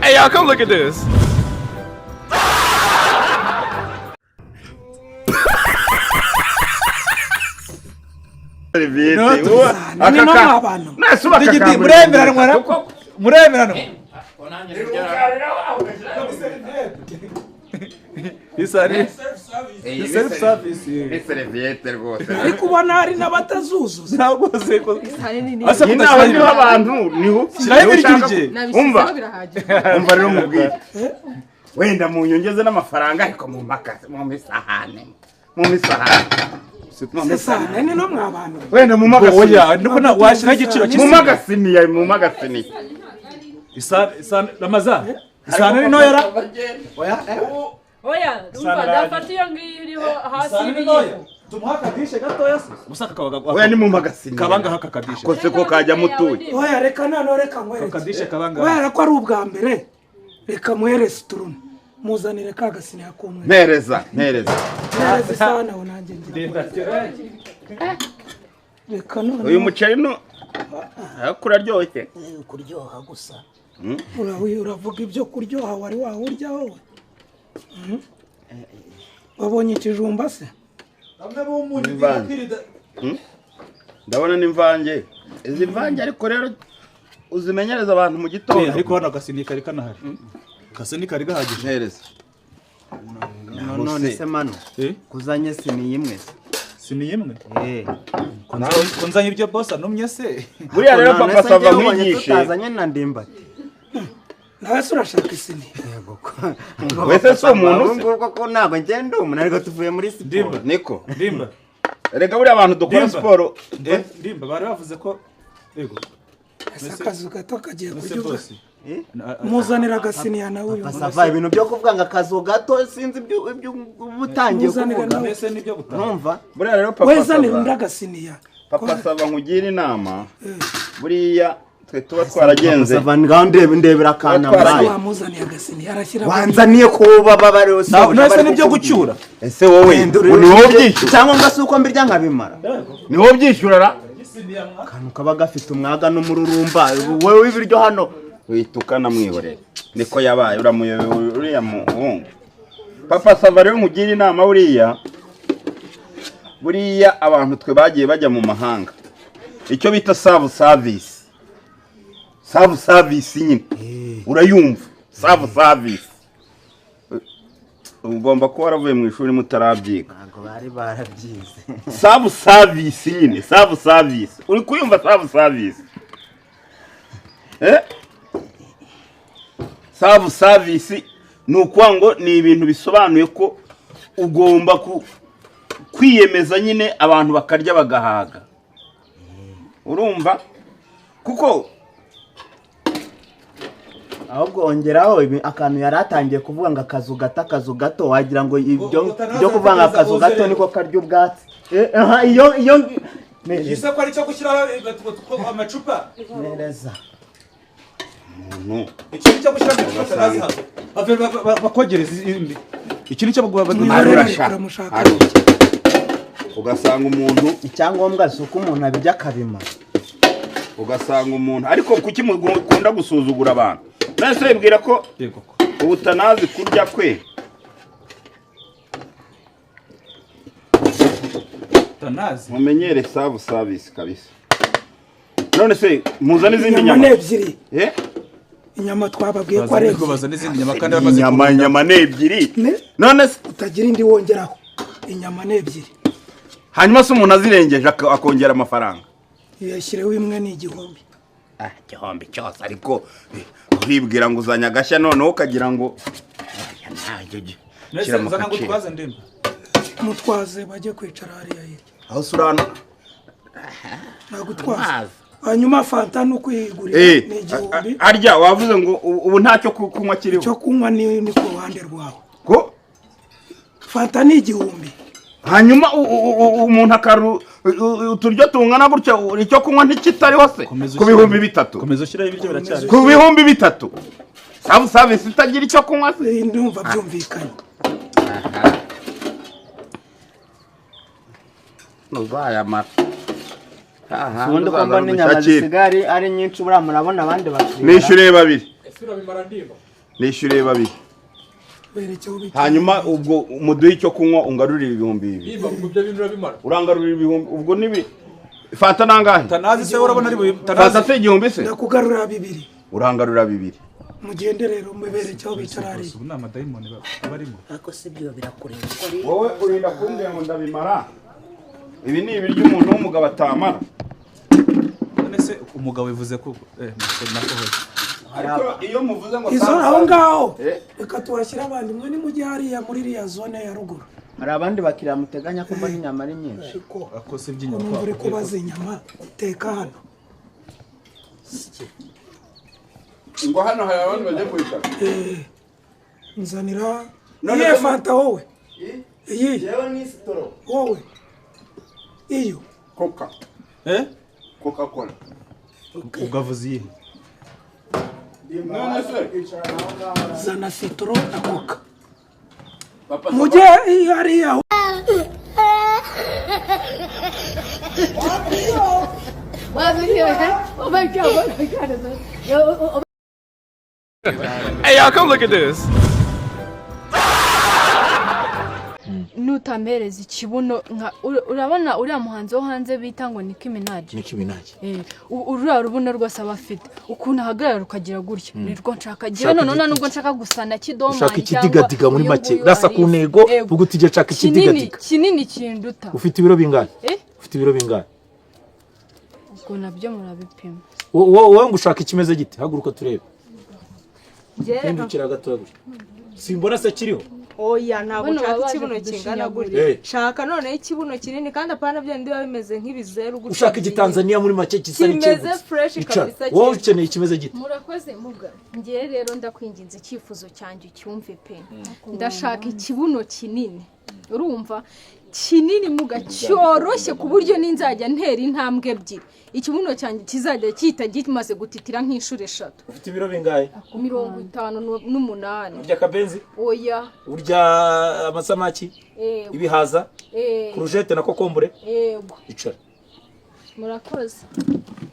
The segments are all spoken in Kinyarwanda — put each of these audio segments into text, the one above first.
Hey y'all, come look at this. Muremeranwa Serviette rwose. Ariko ubona hari n'abatazuzuza. Ntabwo Nyine aho niho abantu niho shyiraho ibiryo. Umva umva rero mubwire wenda mu nyongeze n'amafaranga ariko mu makase mu misahane Sisane ni no mwabantu. Wenda mu magasiniya. Oya nuko na washyira igiciro mu magasiniya mu magasiniya. Isa Ramazan. Isane ni noyera. Oya oya umva ndafata iyo ngiyo iriho hasi y'ibiyiko. Tumuha akadishe gatoya se. Gusa kakabaga. Oya ni mu magasiniya. Kabanga haka kadishe. Kose ko kajya mutuye. Oya reka nano reka nkwereke. Akadishe kabanga. Oya ko ari ubwa mbere. Reka muhereze turune. Muzanire ka gasiniya kumwe. Mpereza mpereza. Mpereza isahani aho nanjye ngira. Reka none. Uyu muceri no kuraryoshye. Kuryoha gusa. Uravuga ibyo kuryoha wari wawurya wowe. Wabonye ikijumba se? Bamwe b'umunyu bikirida. Ndabona n'imvange, izi mvange ariko rero uzimenyereza abantu mu gitondo. Ariko hano agasini kari kanahari, agasini kari gahagije. Ntereza. None se mano, Eh? kuzanye sini imwe se? Sini imwe? Eh. Ko nzanye ibyo boss anumye se? Buriya rero None papa se sava njyewe ubonye nkwigishe. tutazanye na Ndimbati. Nawe se urashaka isini? Yego. Wese si umuntu se? Nguko ko ntabwo ngenda umuntu, ariko tuvuye muri siporo. Ndimba. Niko. Ndimba. Reka buriya abantu dukora Ndimba. siporo. Ndimba, bari bavuze ko yego. Ese akazu gato kagiye Ese kurya? boss. Muzanira agasiniya nawe uyu. Papa Sava, ibintu byo kuvuga ngo akazu gato, sinzi ibyo ibyo uba utangiye Muzanire kuvuga. nawe. Mbese nibyo gutaha. Numva Buriya rero papa We zanira undi sava. agasiniya. Papa Sava, nkugira inama. Buriya twe tuba twaragenze. Papa Sava, ngaho ndebe, ndebera akantu Twaragiye. ambaye. Wamuzaniye agasiniya arashyira. Wanzaniye ko baba bari None se nibyo gucyura? Ese wowe ni wowe ubyishyura? Cyangwa ngo si uko mbirya nkabimara. Ni wowe ubyishyura ra? Akantu kaba gafite umwaga n'umururumba, wowe w'ibiryo hano. Wituka namwihorera. Niko yabaye uramuyobewe uriya muhungu. Papa Sava rero nkugira inama, buriya buriya abantu twe bagiye bajya mu mahanga, icyo bita self service, self service nyine urayumva, self service, ugomba kuba waravuye mu ishuri mutarabyiga. Ntabwo bari barabyize. Self service nyine, self service, uri kuyumva? Self service, eh, self service ni ukuvuga ngo ni ibintu bisobanuye ko ugomba kwiyemeza nyine, abantu bakarya bagahaga, urumva? Kuko Ahubwo ongeraho akantu yari atangiye kuvuga ngo akazu gato, akazu gato, wagira ngo ibyo byo kuvuga ngo akazu gato niko karya ubwatsi. Eh, aha, iyo Nereza. Ese ko ari cyo gushyiraho amacupa? Nereza. Umuntu Iki ni cyo gushyiramo amacupa tanazi hano. Ave bakogereza indi. Iki ni cyo arurasha. Uramushaka. Arurya, ugasanga umuntu Icyangombwa si uko umuntu abirya akabimara. Ugasanga umuntu, ariko kuki mukunda gusuzugura abantu? None se wibwira ko Yego ko. ubutanazi kurya kwe? Tanazi. Mumenyere self service kabisa. None se muzane izindi Inyama ni nyama? ebyiri. Eh? Inyama twababwiye ko ari Ariko ebyiri. bazana izindi nyama kandi bamaze Inyama, kurunda. inyama ni ebyiri. Ne? None se Utagira indi wongeraho, inyama ni ebyiri. Hanyuma se umuntu azirengeje akongera amafaranga? Yashyireho imwe, ni 1000. Ah, igihumbi cyose? Ariko uribwira ngo uzanye agashya, noneho ukagira ngo oya, ntabyo Nese shyira mu zana ngo gaciro. utwaze, Ndimba. Mutwaze bajye kwicara hariya hirya. Aho se urana? Nagutwaza. Hanyuma fanta ni ukwiyigurira, ni 1000. Harya wavuze ngo ubu ntacyo kunywa kiriho? Icyo kunywa ni ku ruhande rwawe. Ko Fanta ni 1000. Hanyuma umuntu akaru uturyo tungana gutya, icyo kunywa ntikitariho se? Komeza Ku 3000. Komeza ushyiraho ibiryo, biracyari. Ku 3000, self service itagira icyo kunywa se? Ndumva byumvikanye. Ntuzayamara. Ubundi ko mbona inyama zisigaye ari nyinshi, buriya murabona abandi bakiriya? Nishyuriye babiri, nishyuriye babiri. Berekeho bicara. Hanyuma ubwo muduhe icyo kunywa, ungarurire 2000. Urangarurira ibihumbi, ubwo nibi fanta nangahe? Tanazi se urabona ari Fanta tanazi. se 1000 se? Ndakugarurira bibiri. Urangarura bibiri. Mugende rero, muberekeho bicara hariya. Ubu ni amadayimoni barimo. Ariko si byo, birakureba ko ari Wowe urinda kumbwira ngo ndabimara? Ibi ni ibiryo umuntu w'umugabo atamara. None se umugabo bivuze ko nakohoye? Ariko iyo muvuze ngo Izo self aho service- ngaho. Eh? Reka tuhashyire abandi, mwe nimujye hariya muri iriya zone ya ruguru. Hari abandi bakiriya muteganya, ko mbona inyama ari nyinshi? Ariko Ako se iby'inyama? numva uri kubaza inyama, teka hano. Ngo hano hari abandi bagiye kwicara. Eh, nzanira None iyihe se fanta wowe? Iyi? Yewe, ni sitoro. Wowe iyo. Coca. Eh? Coca Cola. Ugavuze iyihe? None se Zana citron na Coca. Papa Mujye hariya. 我 Hey, y'all, come look at this. Nutampereza ikibuno nka urabona uriya muhanzi wo hanze bita ngo Nicki Minaj. Nicki Minaj. Uriya rubuno rwose aba afite ukuntu ahagarara rukagira gutya, nirwo nshaka njyewe. Ushaka Noneho nta nubwo nshaka gusa na Kidomani Ushaka cyangwa ikiddigadiga muri uyu make. nguyu Rasa ku Alice. ntego. Yego. Vuga uti: "Jye nshaka Kinini, ikiddigadiga." kinini kinduta. Ufite ibiro bingahe? Eh? Ufite ibiro bingahe? Ubwo nabyo murabipima. Wowe ngo ushaka ikimeze gite? Haguruka turebe. Hindukira gatoya gutya, simbona se kiriho. Oya, ntabwo Bano nshaka baba baje ikibuno kingana gutya. kudushinyagurira. Shaka noneho ikibuno kinini kandi apana bya bindi biba bimeze nk'ibizeru gutya. Ushaka igitanzaniya muri make gisa Kimeze n'icyegutse. fresh Icara. kabisa, Wowe kimeze. ukeneye ikimeze gite? Murakoze muga. Ngewe rero ndakwinginze, icyifuzo cyanjye ucyumve pe. Ndashaka ikibuno kinini, urumva, kinini muga, cyoroshye, ku buryo ninzajya ntera intambwe ebyiri ikibuno cyanjye kizajya gihita kimaze gutitira nk'inshuro eshatu. Ufite ibiro bingahe? 58. Urya akabenzi? Oya. Urya amasamaki? Yego. Ibihaza? Yego. Courgette na concombre? Yego. Icara. Murakoze.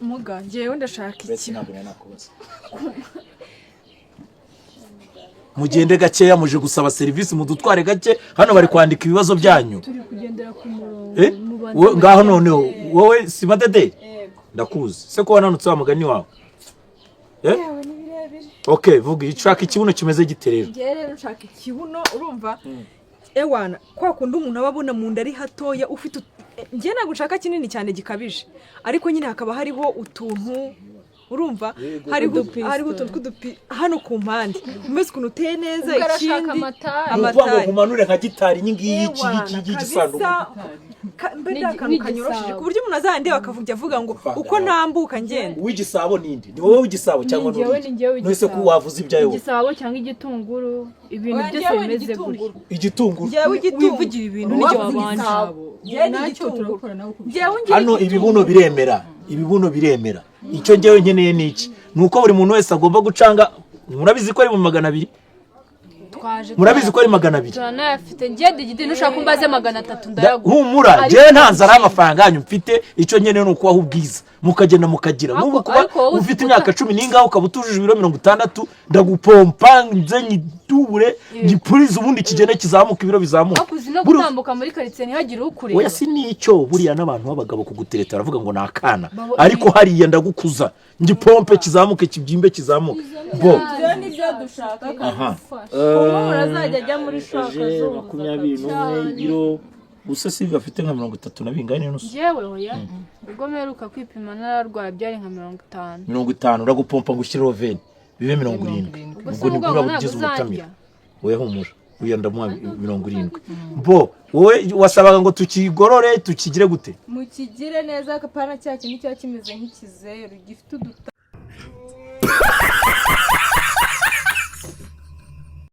Muga, ngewe ndashaka Mbese iki ntabwo nari nakubaza. Mugende gakeya, muje gusaba serivisi, mudutware gake. Hano bari kwandika ibibazo byanyu. Turi kugendera ku murongo. Eh? Mubanze Ngaho noneho wowe si madederi, ndakuzi se ko wananutse wa mugani wawe, eh? Yewe, ni birebire. Okay, vuga, ushaka ikibuno kimeze gite rero? Ngewe rero nshaka ikibuno, urumva, ewana, kwa kundi umuntu aba abona mu nda ari hatoya, ufite njye ntabwo nshaka kinini cyane gikabije, ariko nyine hakaba hariho utuntu, urumva, hariho Udupisto. hariho utuntu tw'udupi hano ku mpande, umeze ukuntu uteye neza. Ubwo arashaka Ikindi amatari. Ni ukuvuga ngo Amatari. nkumanure nka gitari iyi ngiyi, iki Ewana, iki y'igisanduku. kabisa. Mbe ni akantu kanyorosheje ku buryo umuntu azandeba akavuga avuga ngo uko ntambuka ngenda. Uw'igisabo ninde? Ni wowe w'igisabo cyangwa Ni njyewe, n'uriya? ni njyewe None se ko w'igisabo. wavuze ibyawe wowe? Igisabo cyangwa igitunguru, ibintu Oya, byose njyewe ni bimeze gutya. igitunguru. Igitunguru. Njyewe igitunguru. Wivugira ibintu n'icyo wabanje. Njyewe ni igitunguru. Njyewe ngira Hano ibibuno biremera, ibibuno biremera. Icyo ngewe nkeneye ni iki? Ni uko buri muntu wese agomba gucanga. Murabizi ko ari mu 200. Twaje. Murabizi ko ari 200. Turanayafite. Njye digidi, nushaka umbaze 300 ndayaguha. Humura. Ariko Njyewe nta nzara y'amafaranga yanyu mfite. Icyo nkeneye ni ukubaha ubwiza, mukagenda mukagira Ariko- nk'ubu kuba ariko wowe uzi ufite imyaka cumi n'ingahe ukaba utujuje ibiro 60, ndagupompa nze nyidubure, nyipurize, ubundi kigende kizamuka, ibiro bizamuka. Ariko uzi no gutambuka muri karitsiye ntihagire ukureba. Oya, si nicyo. Buriya n'abantu b'abagabo kugutereta baravuga ngo ni akana, Babo- ariko hariya ndagukuza ngipompe kizamuke, kibyimbe, kizamuke bo. Ibyo ni byo dushaka Aha. kabisa. Ubu umuntu azajya ajya muri shoka Eje 21, ibiro gusa si bafite nka 30 na bingahe n'inusu. Njyewe oya, ubwo mperuka kwipima nararwaye byari nka 50. 50, uragupompa ngo ushyireho veni bibe 70. Ubwo se Ubwo nibwo umugongo uraba ntabwo ugize umutamiro. uzarya? Wowe humura, uya ndamuha 70. Bo wowe wasabaga ngo tukigorore, tukigire gute? Mukigire neza, akapana cya kintu kiba kimeze nk'ikizeru gifite uduta.